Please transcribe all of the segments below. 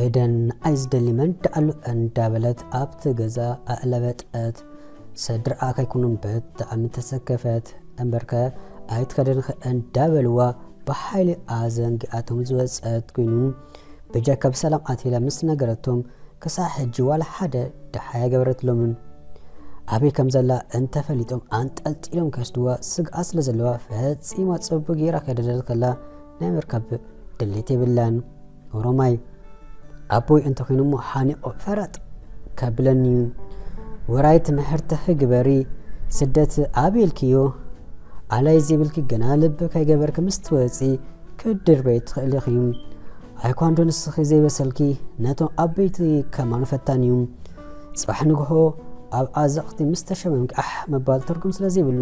ኤደን ንኣይ ዝደሊ መን ደኣሉ እንዳበለት ኣብቲ ገዛ ኣዕለበጠት። ስድራኣ ከይኮኑን ብጣዕሚ ተሰከፈት። እምበርከ ኣይትኸደንኸ እንዳበልዋ ብሓይሊ ኣዘንጊኣቶም ዝወፀት ኮይኑ ብጀካ ብሰላም ኣትላ ምስ ነገረቶም ክሳዕ ሕጂ ዋላ ሓደ ደሓይ ኣይገበረትሎምን። ኣበይ ከም ዘላ እንተፈሊጦም ኣንጠልጢሎም ከስድዋ ስግኣት ስለ ዘለዋ ፈጺማ ጽቡቕ ጌራ ከደደል ከላ ናይ ምርካብ ድሌት የብላን። ኦሮማይ ኣቦይ እንተኾይኑ እሞ ሓኒቑ ፈረጥ ከብለኒ እዩ። ወራይ ትምህርትኺ ግበሪ፣ ስደት ኣበይ ኢልክዮ? ኣላይ ዘይብልኪ ገና ልቢ ከይገበርኪ ምስ ትወጺ ክድርበይ ትኽእሊ ኢኺ። ኣይኳንዶ ንስኺ ዘይበሰልኪ ነቶም ኣበይቲ ከማን ፈታን እዩ። ጽባሕ ንግሆ ኣብ ኣዘቕቲ ምስ ተሸመምኪ ኣሕ ምባል ትርጉም ስለ ዘይብሉ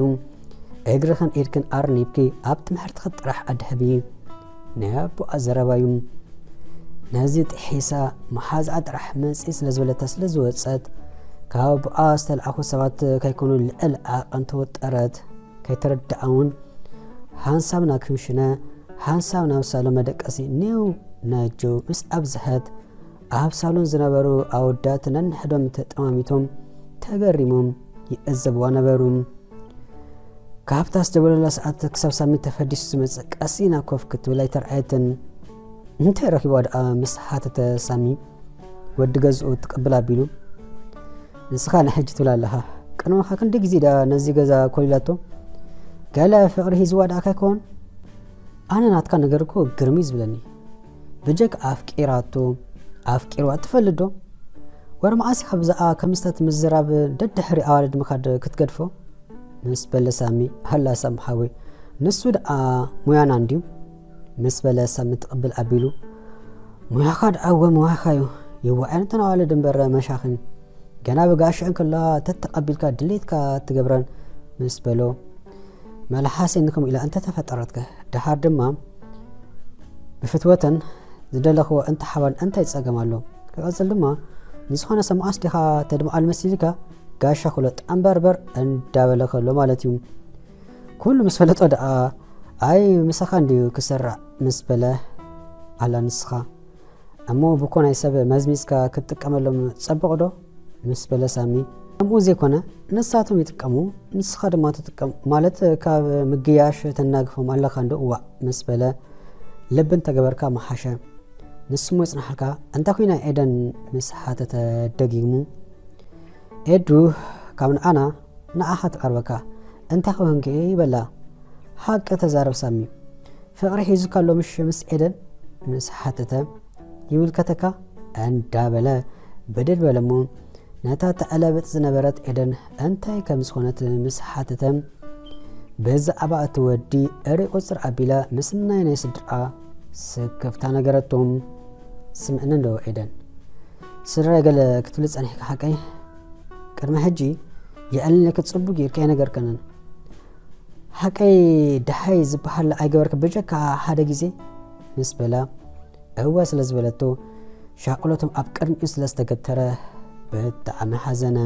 እግርኽን ኢድክን ኣርኒብኪ ኣብ ትምህርትኺ ጥራሕ ኣድሕቢ። ናይ ኣቦኣ ዘረባ እዩ። ነዚ ጥሒሳ መሓዝኣ ጥራሕ መጺ ስለ ዝበለታ ስለ ዝወጸት ካብ ኣቦኣ ዝተልኣኹ ሰባት ከይኮኑ ልዕል ዓቐን ተወጠረት። ከይተረድኣ እውን ሓንሳብ ናብ ክምሽነ ሓንሳብ ናብ ሳሎን መደቀሲ ኔው ነጀው ምስ ኣብዝሐት ኣብ ሳሎን ዝነበሩ ኣወዳት ነንሕዶም ተጠማሚቶም ተገሪሞም ይእዘብዋ ነበሩ። ካብታ ዝደወለላ ሰዓት ክሳብ ሳሚ ተፈዲሱ ዝመጽእ ቀስ ኢላ ኮፍ ክትብል ኣይተርኣየትን። እንታይ ረኺብዋ ደኣ ምስ ሓተተ ሳሚ ወዲ ገዝኡ ትቕብል ኣቢሉ። ንስኻ ንሕጂ ትብል ኣለኻ። ቅድመኻ ክንዲ ግዜ ደኣ ነዚ ገዛ ኮሊላቶ። ገለ ፍቕሪ ሂዝዋ ደኣ ከይኮን? ኣነ ናትካ ነገር እኮ ግርም እዩ ዝብለኒ። ብጀክ ኣፍቂራቶ ኣፍቂርዋ ትፈልጥ ዶ? ወረ መዓስ ኢኻ ብዛኣ ከምዝታት ምዝራብ ደድሕሪ ኣዋልድ ምኻድ ክትገድፎ? ምስ በለ ሳሚ ሃላ ሳሚ ሓወይ ንሱ ደኣ ሙያና እንድዩ ምስ በለ ሳሚ ትቕብል ኣቢሉ ሙያኻ ደኣ እወ ሙያኻ እዩ ይዋዓል እንተን ኣዋልድ እምበር መሻኽን ገና ብጋሽዐን ከላ ተተቐቢልካ ድሌትካ ትገብረን ምስ በሎ መልሓሰይ ንከምኡ ኢላ እንተተፈጠረትከ ደሓር ድማ ብፍትወተን ዝደለኽዎ እንተሓባን እንታይ ጸገም ኣሎ? ክቐጽል ድማ ንዝኾነ ሰብ መዓስ ዲኻ ተድምዓሉ መሲልካ ጋሻ ክሎ ጣምበርበር እንዳበለ ከሎ ማለት እዩ። ኩሉ ምስ ፈለጦ ደኣ ኣይ ምሳኻ እንድዩ ክሰራዕ ምስ በለ ኣላ ንስኻ እሞ ብኮናይ ሰብ መዝሚዝካ ክትጥቀመሎም ጸቡቕ ዶ? ምስ በለ ሳሚ ከምኡ ዘይኮነ ንሳቶም ይጥቀሙ ንስኻ ድማ ትጥቀም ማለት ካብ ምግያሽ ተናግፎም ኣለኻ እንዶ እዋእ ምስ በለ ልቢ እንተገበርካ ምሓሸ። ንስሞ ይጽናሓልካ እንታይ ኮይና ኤደን ምስ ሓተተ ደጊግሙ ኤዱ ካብ ንዓና ንዓኻ ትቐርበካ እንታይ ክውህንኪ ይበላ ሓቂ ተዛረብ ሳሚ ፍቕሪ ሒዙካ ኣሎ ምሽ ምስ ኤደን ምስ ሓተተ ይምልከተካ እንዳበለ ብድድ በለሞ ነታ ተዕለብጥ ዝነበረት ኤደን እንታይ ከም ዝኾነት ምስ ሓተተ ብዛዕባ እቲ ወዲ እሪ ቁፅር ኣቢላ ምስ ናይ ናይ ስድራ ስክፍታ ነገረቶም። ስምዕኒ እንዶ ኤደን ስድራይ ገለ ክትብል ጸኒሕካ ሓቀይ ቅድሚ ሕጂ የዕልለኪ ጽቡቅ ጌርካ ኣይነገርከንን ሓቀይ ደሓይ ዝበሃል ኣይገበርክ ብጀካ ሓደ ግዜ ምስ በላ እወ ስለ ዝበለቶ ሻቅሎቶም ኣብ ቅድሚኡ ስለ ዝተገተረ ብጣዕሚ ሓዘነ።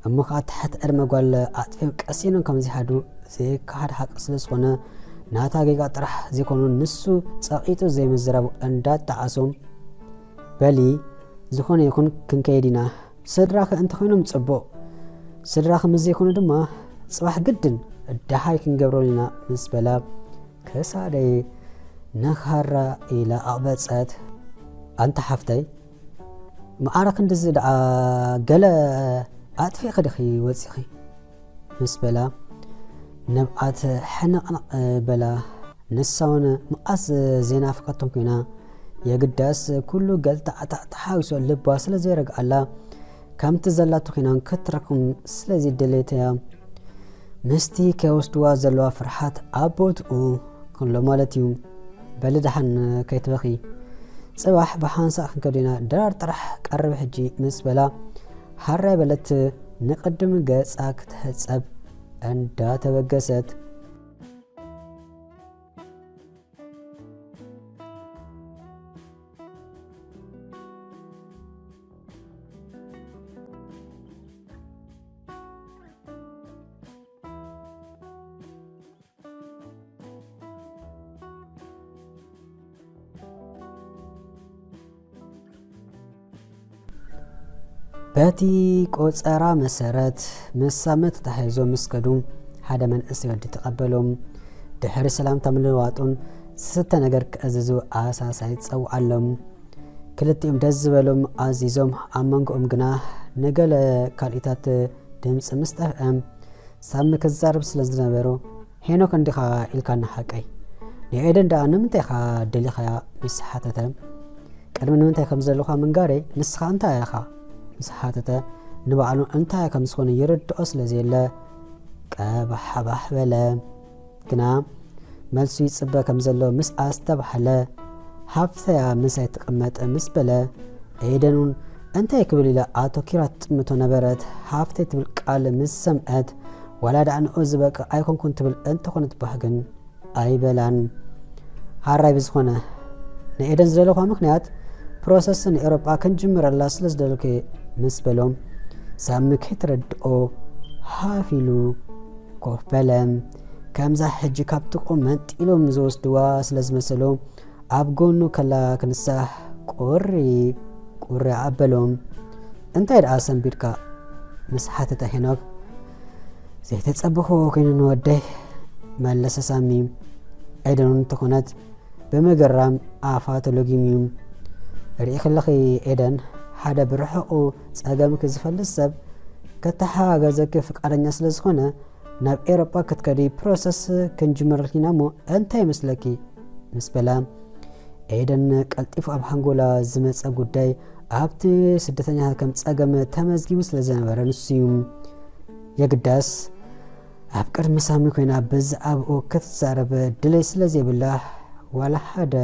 እሞ ከዓ ትሕቲ ዕድመ ጓል ኣጥፊኦም ቀሲኖም ከም ዝሓድሩ ዘይከሓድ ሓቂ ስለ ዝኾነ ናታ ጌጋ ጥራሕ ዘይኮኑ ንሱ ጸቒጡ ዘይምዝራቡ እንዳጣዓሶም በሊ ዝኾነ ይኹን ክንከይድ ኢና። ስድራኸ እንተኾይኖም ጽቡቕ፣ ስድራኸ ምስ ዘይኮኑ ድማ ጽባሕ ግድን ደሃይ ክንገብሮም ኢና ምስ በላ ክሳደይ ነኻራ ኢላ ኣቕበጸት። ኣንታ ሓፍተይ መዓረ ክንድዚ ደኣ ገለ ኣጥፊእኺ ዲኺ ወጺኺ? ምስ በላ ንብዓት ሕንቕንቕ በላ። ንሳ እውን መዓስ ዘይናፍቐቶም ኮይና የግዳስ ኩሉ ገልታዕታዕ ተሓዊሶ ልባ ስለ ዘይረግኣላ ከምቲ ዘላቶ ኮይና ክትረኽቦም ስለ ዘይደለየት እያ። ምስቲ ከይወስድዋ ዘለዋ ፍርሓት ኣብ ቦትኡ ክሎ ማለት እዩ። በሊ ደሓን ከይትበኺ። ጽባሕ ብሓንሳእ ክንከዶ ኢና። ድራር ጥራሕ ቀርብ ሕጂ ምስ በላ ሃራይ በለት ንቕድም ገጻ ክትሕጸብ እንዳተበገሰት። በቲ ቆጸራ መሰረት፣ ምስ ሳሚ ተታሒዞም ምስ ከዱ፣ ሓደ መንእሰይ ወዲ ተቐበሎም። ድሕሪ ሰላምታ ምልውዋጡን ዝስተ ነገር ክእዝዙ ኣሳሳይ ጸውዓሎም። ክልቲኦም ደስ ዝበሎም ኣዚዞም፣ ኣብ መንጎኦም ግና ንገለ ካልኢታት ድምጺ ምስ ጠፍአ፣ ሳሚ ክዛረብ ስለ ዝነበሮ፣ "ሄኖክ እንዲኻ ኢልካኒ ሓቀይ? ንኤደን ደኣ ንምንታይ ኢኻ ደሊኻያ?" ምስ ሓተተ፣ "ቅድሚ ንምንታይ ከም ዘለኹ ምንጋረይ ንስኻ እንታይ ኢኻ?" ምስ ሓተተ፣ ንባዕሉ እንታይ ከም ዝኾነ ይርድኦ ስለ ዘየለ ቀባሕባሕ በለ። ግና መልሱ ይጽበ ከም ዘሎ ምስ ኣስተባህለ፣ "ሃፍተያ ምሳይ ትቕመጥ" ምስ በለ፣ ኤደን እውን እንታይ ክብል ኢላ ኣተኲራ ትጥምቶ ነበረት። "ሃፍተይ" ትብል ቃል ምስ ሰምዐት፣ "ዋላ ደኣ ንኡ ዝበቅዕ ኣይኮንኩን" ትብል እንተኾነት ባህ ግን ኣይበላን። "ሃራይ ብዝኾነ ንኤደን ዝደለኹዋ ምኽንያት ፕሮሰስ ንኤውሮጳ ክንጅምረላ ስለ ዝደለኩ" ምስ በሎ፣ ሳሚ ከይተረድኦ ሃፍ ኢሉ ኮፍ በለ። ከምዛ ሕጂ ካብ ጥቕኡ መንጢሎም ዝወስድዋ ስለ ዝመሰሎ፣ ኣብ ጎኑ ከላ ክንሳሕ ቁሪ ቁሪ ኣበሎ። "እንታይ ደኣ ሰንቢድካ?" ምስ ሓተተ ሄኖክ፣ "ዘይተጸበኽዎ ኮይኑ ንወደይ" መለሰ ሳሚ። ኤደን እውን እንተኾነት ብምግራም ኣፋ ተሎጊሙ እዩ። "ርኢኺ ኣለኺ ኤደን፣ ሓደ ብርሑቑ ጸገምኪ ዝፈልጥ ሰብ ከተሓጋገዘኪ ፍቃደኛ ስለ ዝኾነ፣ ናብ ኤውሮጳ ክትከዲ ፕሮሰስ ክንጅምረልኪ ኢና እሞ እንታይ ይመስለኪ?" ምስ በላ፣ ኤደን ቀልጢፉ ኣብ ሓንጎላ ዝመጸ ጉዳይ ኣብቲ ስደተኛታት ከም ጸገም ተመዝጊቡ ስለ ዝነበረ ንሱ እዩ። የግዳስ ኣብ ቅድሚ ሳሚ ኮይና ብዛዕባኡ ክትዛረብ ድሌት ስለ ዘይብላ ዋላ ሓደ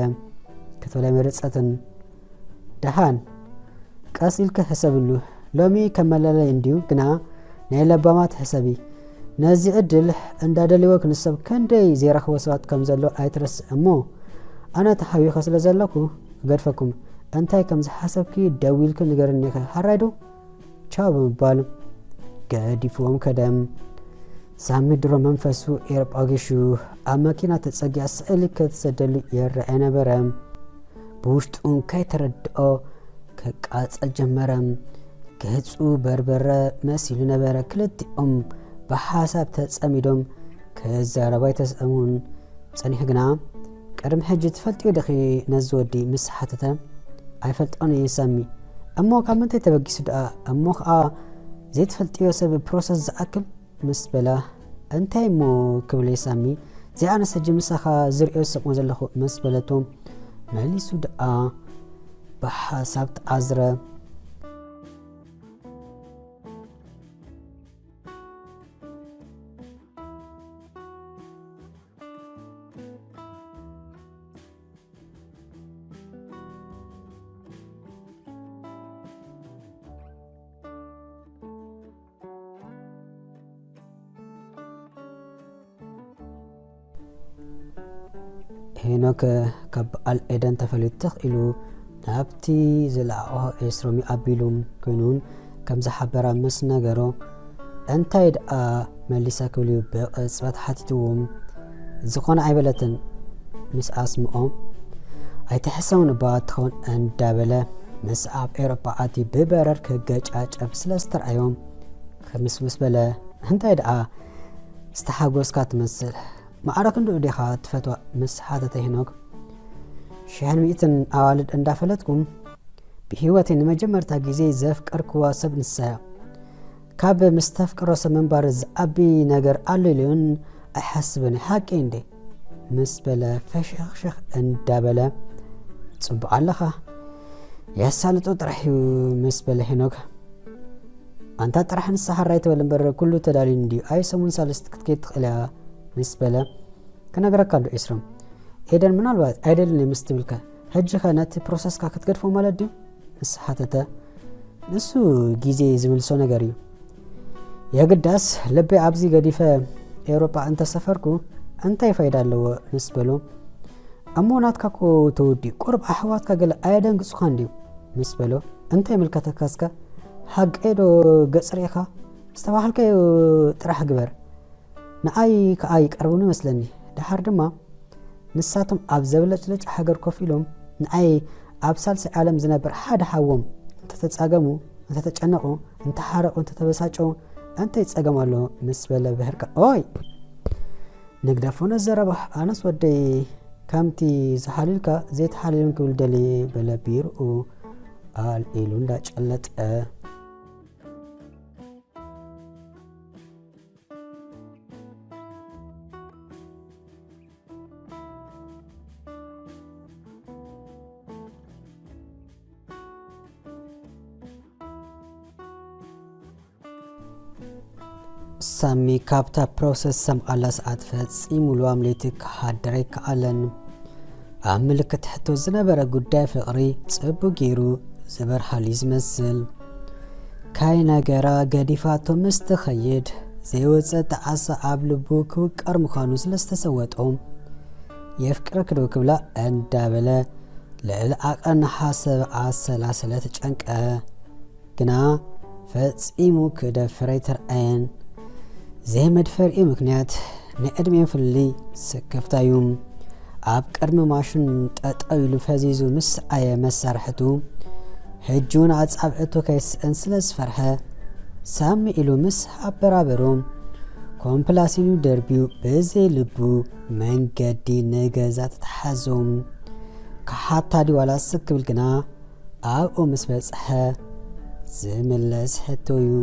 ክትብል ኣይመረጸትን። "ደሓን ቀስ ኢልኪ ሕሰብሉ። ሎሚ ከም መለለይ እንድዩ፣ ግና ናይ ለባማት ሕሰቢ። ነዚ ዕድል እንዳደልዎ ክንሰብ ክንደይ ዘይረኽቦ ሰባት ከም ዘሎ ኣይትረስዕ እሞ፣ ኣነ ተሓዊኸ ስለ ዘለኹ እገድፈኩም። እንታይ ከም ዝሓሰብኪ ደዊልኪ ንገርኒ ኢኺ፣ ሓራይ ዶ?" ቻው ብምባል ገዲፍዎም ከደ። ሳሚ ድሮ መንፈሱ ኤርጳ ጌሹ ኣብ መኪና ተጸጊዓ ስእሊ ክትሰደሉ ይረኣ ነበረ። ብውሽጡ ከይተረድኦ ክቃጸል ጀመረ። ገጹ በርበረ መሲሉ ነበረ። ክልቲኦም ብሓሳብ ተጸሚዶም ክዛረቡ ኣይተስእኑን። ጸኒሑ ግና፣ "ቅድሚ ሕጂ ትፈልጥዮ ዲኺ ነዚ ወዲ?" ምስ ሓተተ፣ "ኣይፈልጦን እየ ሳሚ። እሞ ካብ ምንታይ ተበጊሱ ደኣ? እሞ ኸኣ ዘይትፈልጥዮ ሰብ ፕሮሰስ ዝኣክል?" ምስ በላ፣ "እንታይ እሞ ክብል እየ ሳሚ? ዘይኣነስ ሕጂ ምሳኻ ዝርእዮ ዝሰምዖ ዘለኹ?" ምስ በለቶ፣ መሊሱ ደኣ ብሓሳብ ተዓዝረ። ሄኖክ ካብ በዓል ኤደን ተፈልዩ ትኽ ኢሉ ናብቲ ዝለኣኾ ኤስሮም ኣቢሉ ኮይኑን ከም ዝሓበራ ምስ ነገሮ፣ "እንታይ ደኣ መሊሳ?" ክብል እዩ ብቕጽበት ሓቲትዎ። "ዝኾነ ኣይበለትን" ምስ ኣስምኦ፣ "ኣይትሕሰውን እባ ትኸውን" እንዳበለ ምስ ኣብ ኤውሮጳ ኣትዩ ብበረር ክገጫጨፍ ስለ ዝተርኣዮ፣ ክምስምስ በለ። "እንታይ ደኣ ዝተሓጎስካ ትመስል? ማዕረ ክንድኡ ዲኻ ትፈትዋ?" ምስ ሓተተ ሄኖክ፣ "ሽሕን ሚእትን ኣዋልድ እንዳፈለጥኩ፣ ብህይወተይ ንመጀመርታ ግዜ ዘፍቀርክዋ ሰብ ንሳ እያ። ካብ ምስ ተፍቅሮ ሰብ ምንባር ዝዓቢ ነገር ኣሎ ኢለ እውን ኣይሓስብን፣ ሓቂ እንዴ?" ምስ በለ ፈሸኽሸኽ እንዳበለ፣ "ጽቡቕ ኣለኻ፣ የሳልጦ ጥራሕ እዩ" ምስ በለ ሄኖክ፣ "ኣንታ ጥራሕ ንሳ ሓራይ ትበል እምበር ኩሉ ተዳልዩ እንድዩ፣ ኣይ ሰሙን ሳልስቲ ክትከይድ ትኽእል እያ" ምስ በለ፣ "ክነግረካ እንዶ ኤስሮም፣ ኤደን ምናልባት ኣይደልን እየ ምስ ትብልካ፣ ሕጂ ኸ ነቲ ፕሮሰስካ ክትገድፎ ማለት ድዩ?" ምስ ሓተተ፣ "ንሱ ግዜ ዝምልሶ ነገር እዩ። የግዳስ ልበይ ኣብዚ ገዲፈ ኤውሮጳ እንተሰፈርኩ እንታይ ፋይዳ ኣለዎ?" ምስ በሎ፣ "እሞ ናትካ እኮ ተወዲኡ፣ ቁሩብ ኣሕዋትካ ገለ ኣየደንግጹኻን ድዩ?" ምስ በሎ፣ "እንታይ ይምልከተካ እስከ? ሓቀይ ዶ ገጽ ርኢኻ? ዝተባህልካዮ ጥራሕ ግበር። ንዓይ ከኣ ይቀርቡኒ ይመስለኒ። ደሓር ድማ ንሳቶም ኣብ ዘብለጭለጭ ሃገር ኮፍ ኢሎም ንዓይ ኣብ ሳልሳይ ዓለም ዝነብር ሓደ ሓዎም እንተተጻገሙ እንተተጨነቑ፣ እንተሓረቑ፣ እንተተበሳጨው፣ እንታይ ጸገም ኣሎ ምስ በለ ብህርቃ፣ ኦይ! ንግደፎ ነዘረባ፣ ኣነስ ወደይ ከምቲ ዝሓልልካ ዘይተሓልልን ክብል ደልየ በለ ቢርኡ ኣልዒሉ እንዳጨለጠ። ሳሚ ካብታ ፕሮሰስ ሰምዓላ ሰዓት ፈጺሙ ልዋም ለይቲ ክሓድር ኣይከኣለን። ኣብ ምልክት ሕቶ ዝነበረ ጉዳይ ፍቕሪ ጽቡቕ ገይሩ ዝበርሃሉ እዩ ዝመስል። ካይ ነገራ ገዲፋቶ ምስ ትኸይድ ዘይወጸ ጣዕሳ ኣብ ልቡ ክውቀር ምዃኑ ስለ ዝተሰወጦ፣ የፍቅረኪ ዶ ክብላ እንዳበለ ልዕሊ ዓቐን ሓሰብ ኣሰላሰለ ተጨንቀ። ግና ፈጺሙ ክደፍር ኣይተርኣየን። ዘይመድፈሪኡ ምኽንያት ናይ ዕድሜ ፍልልይ ስክፍታ እዩ። ኣብ ቅድሚ ማሽን ጠጠው ኢሉ ፈዚዙ ምስ ኣየ መሳርሕቱ፣ ሕጂ እውን ኣጻብዕቱ ከይስእን ስለ ዝፈርሐ፣ ሳሚ ኢሉ ምስ ኣበራበሮም ኮምፕላሲኑ ደርቢዩ ብዘይ ልቡ መንገዲ ንገዛ ተተሓዞም። ክሓታ ድዩ ዋላ ስክ ክብል ግና ኣብኡ ምስ በጽሐ ዝምለስ ሕቶ እዩ።